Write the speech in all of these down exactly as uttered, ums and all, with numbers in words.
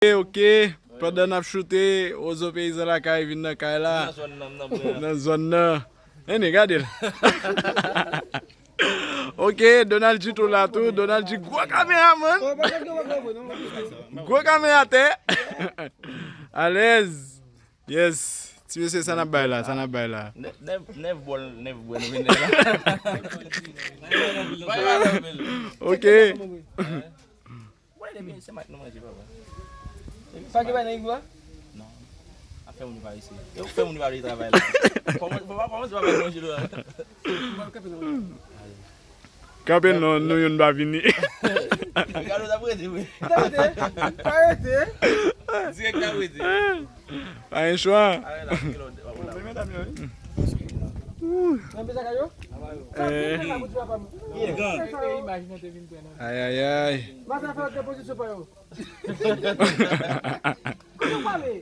Ok, pandan n ap choute, Ozo Peyizan Lakay vin nan kay la. Nan zòn nan, nan zòn nan. Anyway, gade l. Ok, Donald G tou la tou. Donald G, gwo kamera, man. Gwo kamera tè. Alèz. Yes. Ti mesye, sa n ap bay la, sa n ap bay la. Nèf, nèf, nèf bòl, nèf bòl, nou vin la. Ok. Mwen, depi se mat nou manje, papa. Sa ki bay nan iglo a? Non. Afè moun pa isi. Yo fè moun pa travay la. Kòman, kòman, kòman se pa bay manje la? Kanpe non, nou youn pa vini. Gade w t ap rete, wi. T ap rete. Pa rete. Dirèk t ap rete. Pa gen chwa. Nan peza kayo? Ayayay. Masa fè lòt pozisyon pa yo. Kote w pale?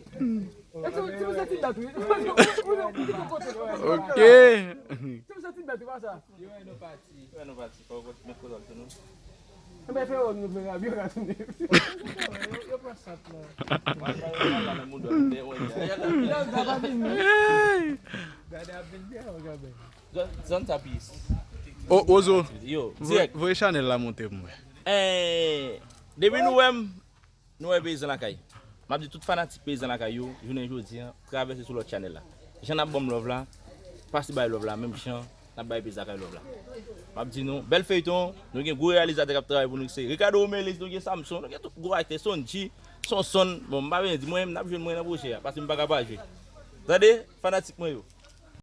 E ti, ti misye ti dat, wi. Ok. Ti misye ti dat, wi, pa sa. Yo, nou pati. Yo, nou pati. Fò w met kote w ap tounen. Enben, fè wòm nou fè rabi, yo ka tounen. Yo, yo pran sat la. Wal, wal, wal, wal, nan moun dwa, men, wè, ya, ya, ya. Yo, sa pa vini. Gade ap vin byen, yo, gade. Zòn, zòn sa pis. O, Ozo. Yo, dirèk. Voye chanèl la monte pou mwen. Eh, depi nou wè m, nou wè Peyizan Lakay. M ap di tout fanatik Peyizan Lakay yo, jounen jodi a, travèse sou lòt chanèl la. Jan n ap ban m love la, pase bay love la, menm jan n ap bay Peyizan Lakay love la. M ap di nou, bèl feyton, nou gen gwo reyalizatè k ap travay pou nou, se Ricardo Romelis, nou gen Samson, nou gen tout gwo aktè, Sonji, Sonson. Bon, m pa vle di mwen, n ap jwenn mwen nan pwojè a, paske m pa ka pa jwe. Tande, fanatik mwen yo.